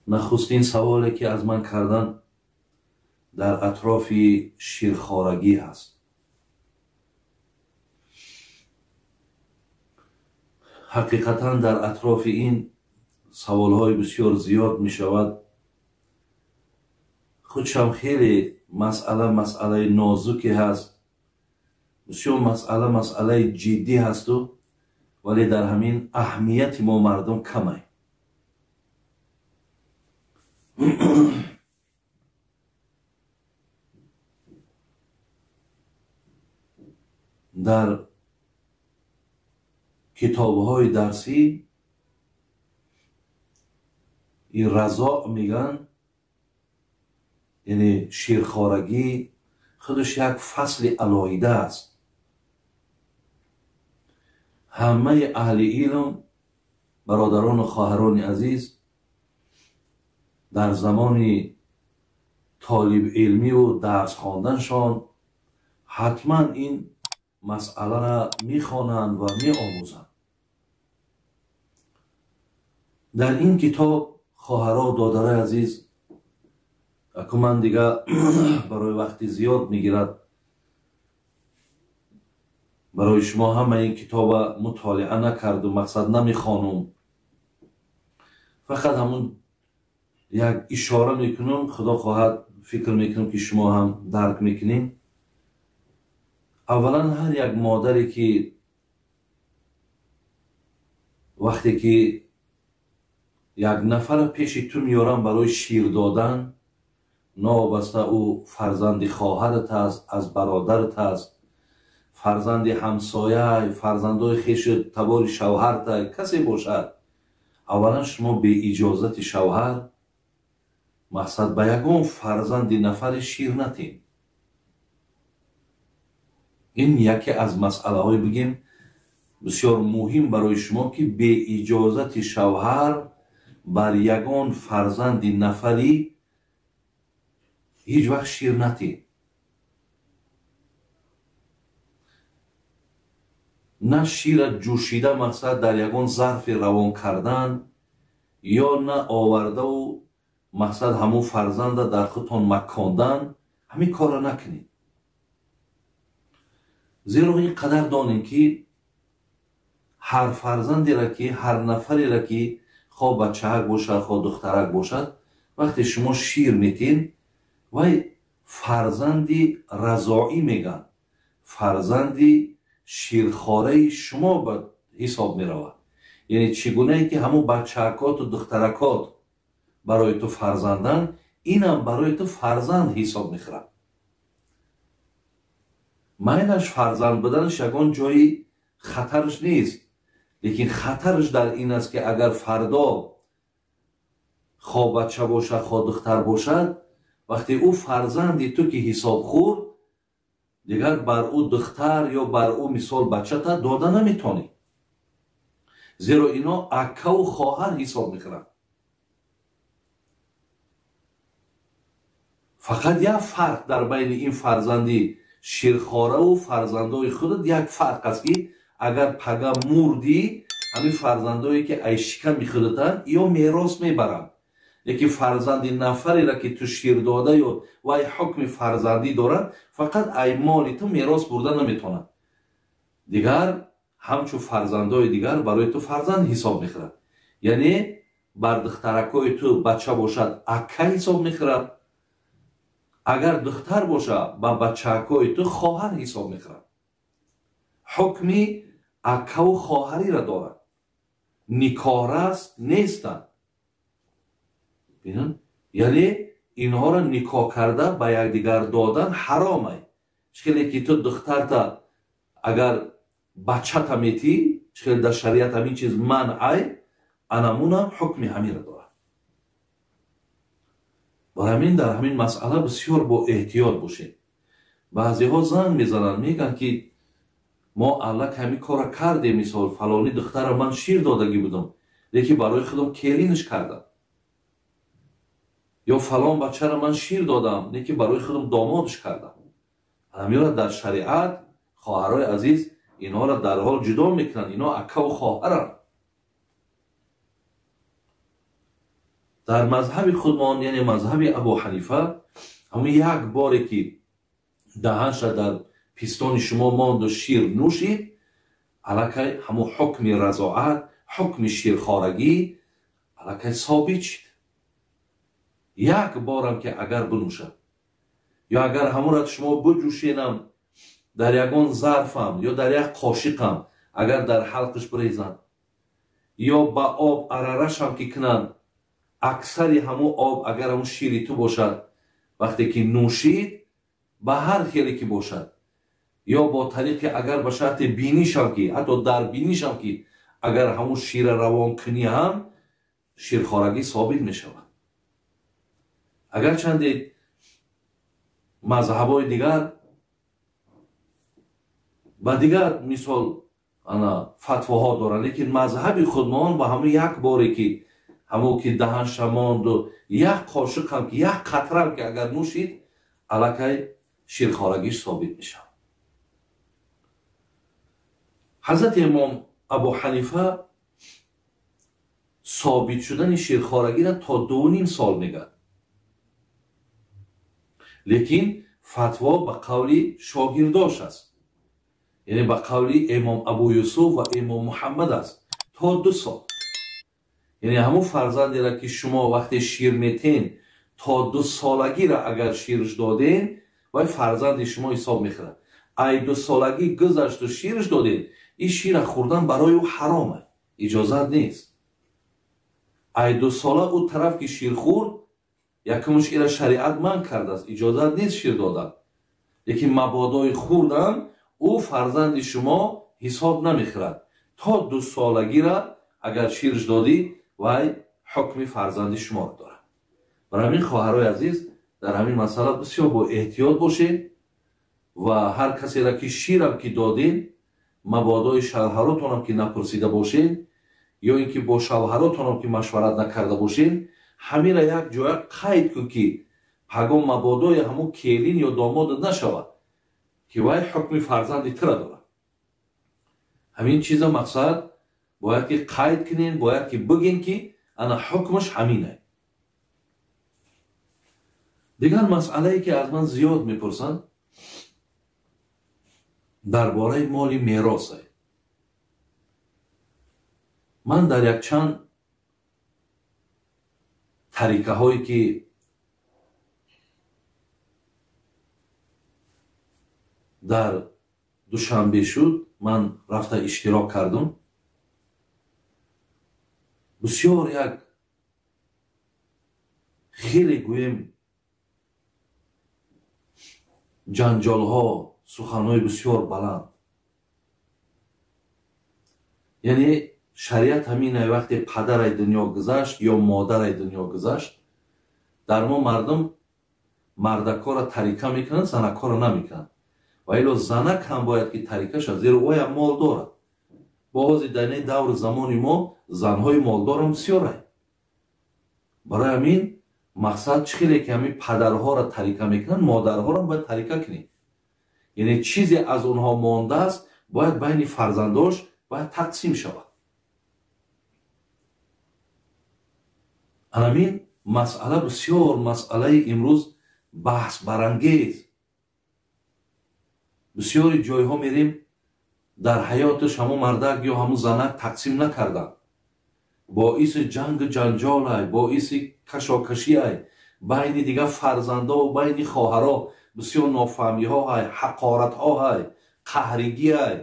Нахустин саволе ки аз ман кардан дар атрофи ширхорагӣ ҳаст. Ҳақиқатан дар атрофи ин саволҳои бисёр зиёд мешавад. Худшам хеле масъала масъалаи нозуке ҳаст, бисёр масъала масъалаи ҷиддӣ ҳасту, вале дар ҳамин аҳамияти мо мардум камай. Дар китобҳои дарсӣ ин разоъ мегӯянд, яъне ширхорагӣ худаш як фасли алоҳида аст. Ҳамаи аҳли илм, бародарону хоҳарони азиз, дар замони толибилмиву дарс хонданшон ҳатман ин масъаларо мехонанд ва меомӯзанд. Дар ин китоб, хоҳаро додарои азиз, аку ман дига барои вақти зиёд мегирад, барои шумо ҳама ин китоба мутолиа накарду мақсад намехонум, фақат ҳамун як ишора мекунам. Худо хоҳад, фикр мекунам ки шумо ҳам дарк мекунед. Аввалан ҳар як модаре ки вақте ки як нафара пеши ту меёрам барои шир додан, новобаста ӯ фарзанди хоҳарат аст, аз бародарат аст, фарзанди ҳамсоя, фарзандои хешу табори шавҳарта, касе бошад, аввалан шумо беиҷозати шавҳар мақсад ба ягон фарзанди нафаре шир натем. Ин яке аз масъалаҳое бигем бисёр муҳим барои шумо, ки беиҷозати шавҳар бар ягон фарзанди нафарӣ ҳеҷ вақт шир натем. На шира ҷӯшида мақсад дар ягон зарфе равон кардан, ё на овардаву мақсад ҳамун фарзанда дар худтон макондан, ҳамин корро накунед. Зеро ин қадар донем ки ҳар фарзандеро ки, ҳар нафареро ки, хоҳ бачаак бошад, хоҳ духтарак бошад, вақте шумо шир метин, вай фарзанди разоӣ мегӯянд, фарзанди ширхораи шумо ба ҳисоб меравад. Яъне чӣ гунае ки ҳамун бачаакоту духтаракот барои ту фарзанданд, инам барои ту фарзанд ҳисоб мехӯрад. Майлаш фарзанд буданаш ягон ҷои хатараш нест, лекин хатараш дар ин аст ки агар фардо хоҳ бача бошад, хоҳ духтар бошад, вақте ӯ фарзанди ту ки ҳисоб хӯрд, дигар бар ӯ духтар ё бар ӯ мисол бачата дода наметонӣ, зеро ино аккаву хоҳар ҳисоб мекунанд. Фақат як фарқ дар байни ин фарзанди ширхораву фарзандои худат як фарқ аст, ки агар пага мурдӣ, ҳамин фарзандое ки ай шиками худатанд, ё мерос мебаранд. Лекин фарзанди нафареро ки ту шир дода ё вай ҳукми фарзандӣ дорад, фақат ай моли ту мерос бурда наметавонад. Дигар ҳамчун фарзандои дигар барои ту фарзанд ҳисоб мехӯрад. Яъне бар духтаракҳои ту бача бошад, акка ҳисоб мехӯрад, агар духтар бошад, ба бачаакҳои ту хоҳар ҳисоб мехӯрад. Ҳукми аккаву хоҳариро дорад. Никоҳраст нестанд. Яъне инҳоро никоҳ карда ба якдигар додан ҳаромай. Чӣ хеле ки ту духтарта агар бачата метӣ, чӣ хеле дар шариат ҳамин чиз манъай, анамунам ҳукми ҳаминро дорад. Барои ҳамин дар ҳамин масъала бисёр бо эҳтиёт бошед. Баъзеҳо занг мезананд, мегӯянд ки мо аллак ҳамин корро кардем, мисол фалони духтарро ман шир додагӣ будам, лекин барои худам келинаш кардам, ё фалон бачаро ман шир додам, лекин барои худам домодаш кардам. Ҳаминро дар шариат, хоҳарои азиз, инҳоро дарҳол ҷудо мекунанд. Инҳо аккаву хоҳаранд. Дар мазҳаби худмон, яъне мазҳаби Абу Ҳанифа, ҳамун як боре ки даҳанша дар пистони шумо монду шир нӯшид, аллакай ҳамун ҳукми разоат, ҳукми ширхорагӣ аллакай собит шид. Як борам ки агар бинӯшад ё агар ҳамонро шумо биҷӯшенам дар ягон зарфам ё дар як қошиқам агар дар ҳалқиш бирезанд ё ба об арарашам ки кунанд, аксари ҳамун об агар ҳамун шири ту бошад, вақте ки нӯшид ба ҳар хеле ки бошад ё бо тариқи агар ба шарти бинишам ки ҳатто дар бинишам ки агар ҳамун шира равон кунӣ ҳам ширхорагӣ собит мешавад. Агарчанде мазҳабҳои дигар ба дигар мисол ана фатвоҳо доранд, лекин мазҳаби худмон ба ҳамун як боре ки ҳамон ки даҳанша монду як қошиқам ки як қатрам ки агар нӯшид, аллакай ширхорагиш собит мешавад. Ҳазрати имом Абу Ҳанифа собит шудани ширхорагиро то 2.5 сол мегӯяд, лекин фатво ба қавли шогирдош аст, яъне ба қавли имом Абу Юсуф ва имом Муҳаммад аст, то 2 сол. Яъне ҳамун фарзандеро ки шумо вақте шир метен то 2 солагиро агар ширш доден, вай фарзанди шумо ҳисоб мехӯрад. Ай 2 солагӣ гузашту ширш доден, ин шира хӯрдан барои ӯ ҳаром аст, иҷозат нест. Ай 2 сола ӯ тараф ки шир хӯрд, якумш ира шариат манъ кардааст, иҷозат нест шир додан. Лекин мабодои хӯрдан ӯ фарзанди шумо ҳисоб намехӯрад. То 2 солагира агар ширш додӣ, вай ҳукми фарзанди шуморо дорад. Барои ҳамин хоҳарои азиз, дар ҳамин масъала бисёр бо эҳтиёт бошед ва ҳар касеро ки ширам ки додед, мабодои шавҳаротонам ки напурсида бошед ё ин ки бо шавҳаротонам ки машварат накарда бошед, ҳамира як ҷоя қайд кун ки пагон мабодои ҳамун келин ё домодат нашавад ки вай ҳукми фарзанди тура дорад. Ҳамин чиза мақсад бояд ки қайд кунед, бояд ки бигӯен ки ана ҳукмаш ҳамин аст. Дигар масъалае ки аз ман зиёд мепурсанд дар бораи моли мерос аст. Ман дар якчанд тарикаҳое ки дар Душанбе шуд, ман рафта иштирок кардам. Бисёр як хеле гӯем ҷанҷолҳо, суханҳои бисёр баланд. Яъне шариат ҳамин ай вақте падарай дунё гузашт ё модарай дунё гузашт, дар мо мардум мардакҳоро тарика мекунанд, занакҳоро намекунанд. Ва ило занак ҳам бояд ки тарика шавад, зеро ӯям мол дорад. Бо ҳозир дар ин давру замони мо занҳои молдорам бисёрай. Барои ҳамин мақсад чӣ хеле ки ҳамин падарҳоро тарика мекунанд, модарҳоро бояд тарика кунем. Яъне чизе аз онҳо мондааст, бояд байни фарзандош бояд тақсим шавад. Ҳамин масъала бисёр масъалаи имрӯз баҳсбарангез. Бисёри ҷойҳо мерем дар ҳаёташ ҳамун мардак ё ҳамун занак тақсим накарданд. Боиси ҷангу ҷанҷолай, боиси кашокашиай, байни дигар фарзандо ва байни хоҳаро бисёр нофаҳмиҳоай, ҳақоратҳоай, қаҳригиай.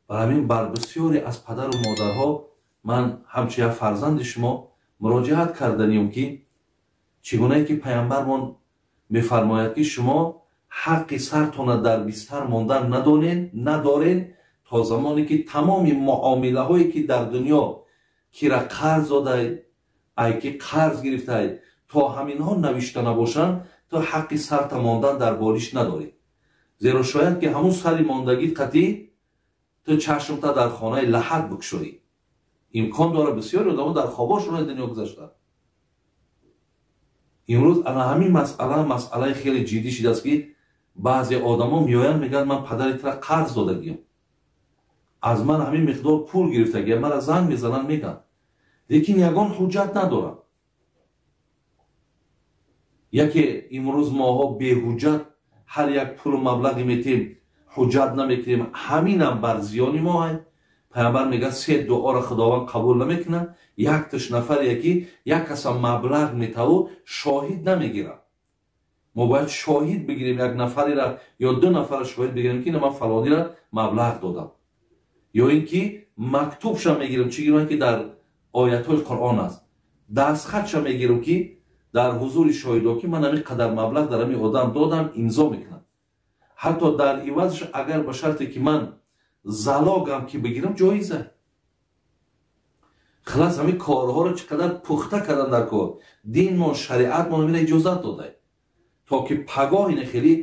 Бар ҳамин бар бисёре аз падару модарҳо ман ҳамчун як фарзанди шумо муроҷиат карданием ки чӣ гунае ки паямбармон мефармояд ки шумо ҳаққи сартона дар бистар мондан надорен то замоне ки тамоми муомилаҳое ки дар дунё кира қарз додай, ай ки қарз гирифтай, то ҳаминҳо навишта набошанд, то ҳаққи сарта мондан дар болиш надоред. Зеро шояд ки ҳамун сари мондагит қатъӣ ту чашмта дар хонаи лаҳат бикушоӣ. Имкон дорад бисёри одамо дар хобошон дунё гузаштанд. Имрӯз ана ҳамин масъала масъалаи хеле ҷиддӣ шидааст ки баъзе одамо меоянд мегӯянд ман падари тура қарз додагиям, аз ман ҳамин миқдор пул гирифтагиям, мара занг мезананд мегӯянд Лекин ягон ҳуҷҷат надорам. Яке имрӯз моҳо беҳуҷҷат ҳар як пулу маблағе метем, ҳуҷҷат намекунем, ҳаминам бар зиёни мо ай. Пайғамбар мегӯяд се дуоро Худованд қабул намекунад. Якташ нафаре ки як каса маблағ метаву шоҳид намегирад. Мо бояд шоҳид бигирем як нафареро ё ду нафарро шоҳид бигирем ки ман фалониро маблағ додам. Ё ин ки мактубша мегирем, чӣ гирем ки дар оятҳои Қуръон аст. Дастхатша мегирем ки дар ҳузури шоҳидо ки ман ҳамин қадар маблағ дар ҳамин одам додам, имзо мекунам. Ҳатто дар ивазш агар ба шарте ки ман залогам ки бигирам ҷоиз аст. Хилас ҳамин корҳоро чӣ қадар пухта кардан дар кор. Динмон, шариатмон ҳамина иҷозат додае. То ки пагоҳ ина хеле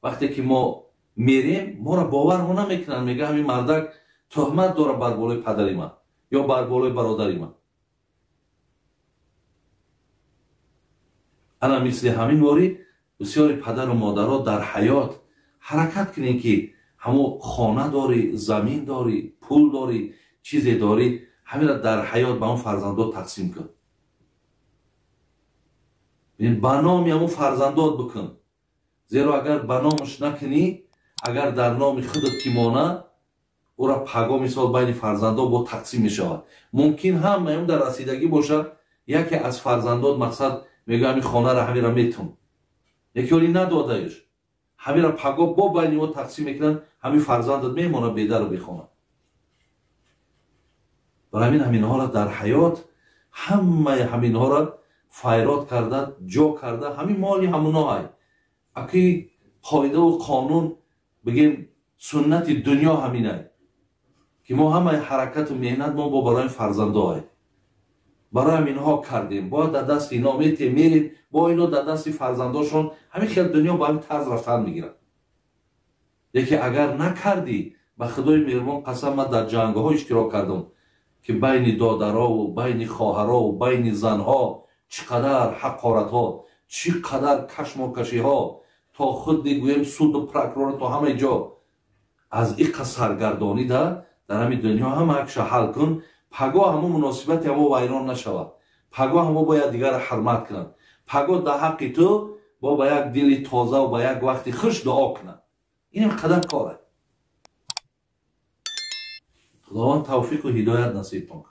вақте ки мо мерем, моро боварҳо намекунанд, мегӯяд ҳамин мардак туҳмат дорад бар болои падари ман ё бар болои бародари ман. Ана мисли ҳамин ворӣ бисёри падару модаро дар ҳаёт ҳаракат кунем ки ҳамо хона дорӣ, замин дорӣ, пул дорӣ, чизе дорӣ, ҳаминро дар ҳаёт ба он фарзандот тақсим кун. Ба номи ҳамон фарзандот бикун. Зеро агар ба номаш накунӣ, агар дар номи худат ки монад, ӯра паго мисол байни фарзандот бо тақсим мешавад. Мумкин ҳамаи он дар расидагӣ бошад, яке аз фарзандот мақсад мегӯяд ҳамин хонаро ҳаминро метун. Яке оли надодаеш. Ҳаминро паго бо байни ӯ тақсим мекунанд, ҳамин фарзандат мемонад бедару бехона. Барои ҳамин ҳаминҳоро дар ҳаёт ҳамаи ҳаминҳоро файрод карда, ҷо карда, ҳамин моли ҳамуно ай. Аки қоидаву қонун бигем суннати дунё ҳамин ай. Ки мо ҳамаи ҳаракату меҳнат мо бо барои фарзандо ай. Барои ҳаминҳо кардем. Бояд дар дасти ино метем, мерем, бо ино дар дасти фарзандошон ҳамин хел дунё ба ҳамин тарз рафтан мегирад. Лекин агар накардӣ, ба Худои меҳрубон қасам, ман дар ҷангҳо иштирок кардам ки байни додарову байни хоҳарову байни занҳо чӣ қадар ҳақоратҳо, чӣ қадар кашмокашиҳо, то худ мегӯем суду прокурор то ҳамаи ҷо аз иқа саргардонӣ дар ҳамин дунё ҳама акша ҳал кун, пагоҳ ҳамо муносибати ҳамо вайрон нашавад. Пагоҳ ҳамо бояд дигарро ҳурмат кунанд. Пагоҳ дар ҳаққи ту бо ба як дили тоза ва ба як вақти хуш дуо кунанд. Ин қадар кор аст. Худованд тавфиқу ҳидоят насиб кунад.